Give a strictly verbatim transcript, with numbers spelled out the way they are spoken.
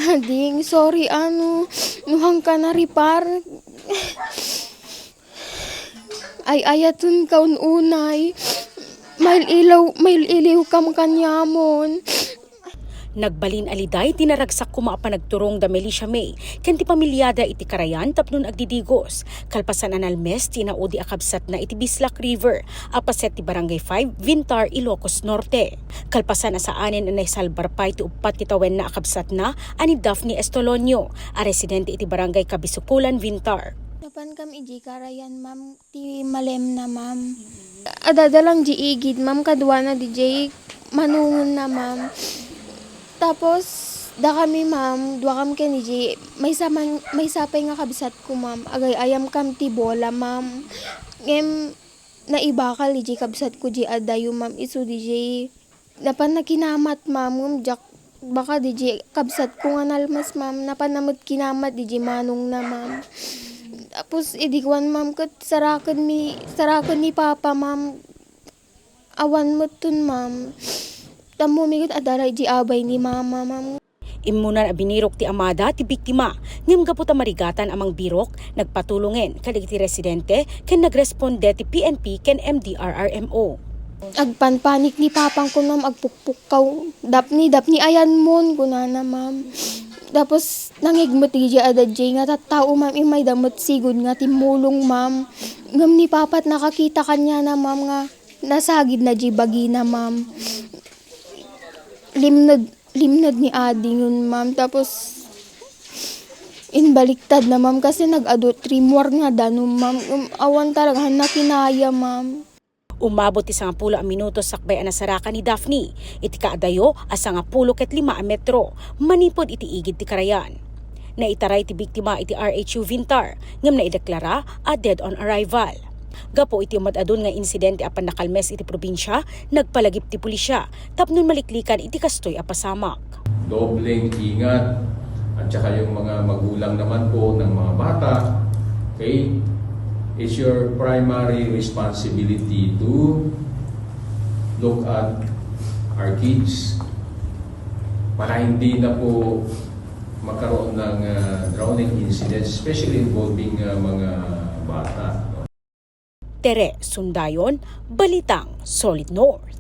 Ading, sorry, ano, nuhang ka na ripar. Ay, ayaton ka ununay. Mail-ilaw, mail-iliw kam kaniamon. Nagbalin a liday ti naragsak koma a panagturong da Melissa May ken ti pamiliada iti karayan tapno agdidigos, kalpasan a nalmes ti inaudi a kabsatna iti Bislak River a paset ti Barangay five, Vintar, Ilocos Norte. Kalpasan a saanen a naisalbar pay ti uppat ti tawenna a kabsatna a ni Daphne Estolonio a residente iti Barangay Kabisukulan, Vintar. Napan kam iji karayan, ma'am, ti malemna, ma'am. Adada lang di igid, ma'am, kaduana di jay manungon na, ma'am. Tapos, da kami, ma'am, dua kam ken iji, maysa man, maysa pay nga kabsat ko, ma'am, agay-ayam kam ti bola, ma'am. Ngem, naibakal iji kabsat ko di adayo, ma'am, isu di jay napan nakinamat, ma'am, ngem diak, baka di jay kabsat ko nga nalmas, ma'am, napan na met kinamat di jay manongna, ma'am. Tapos, idi kuan, ma'am, ket saraken mi, saraken ni Papa, ma'am. Awan met ton, ma'am. Tammo mi ket adara iji abay ni Mama, ma'am. Immunan a binirok ti amada ti biktima, ngem gapu ta marigatan a mangbirok, nagpatulongen kadagiti residente ken nagresponde ti P N P ken M D R R M O. Agpanpanik ni papang ko, ma'am, agpukpukkaw. "Daphne, Daphne, ayanmon," kunana, ma'am. Tapos, nangigmet iji adad jay nga tattao, ma'am, immay da met sigud nga timmulong, ma'am. Ngem ni papat nakakita kaniana, ma'am, nga nasagid na jay bagina, ma'am. Limned, limned ni adingon, ma'am. Tapos, inbaliktad na, ma'am, kasi nag-adu tremor nga danum, ma'am. Um, awan talaga nakinaya, ma'am. Umabot ti sangapulo a minutos sakbay a nasarakan ni Daphne iti kaadayo a sangapulo ket lima a metro manipud iti igid ti karayan. Naitaray ti biktima iti R H U Vintar ngem naideklara a dead on arrival. Gapu iti umad-adun nga insidente a pannakalmes iti probinsia, nagpalagip ti pulisya tapno maliklikan iti kastoy a pasamak. Dobleng ingat, at saka yung mga magulang naman po ng mga bata, okay, it's your primary responsibility to look at our kids para hindi na po magkaroon ng, ah, drowning incidents, especially involving, ah, mga bata, no? Tere Sundayon, Balitang Solid North.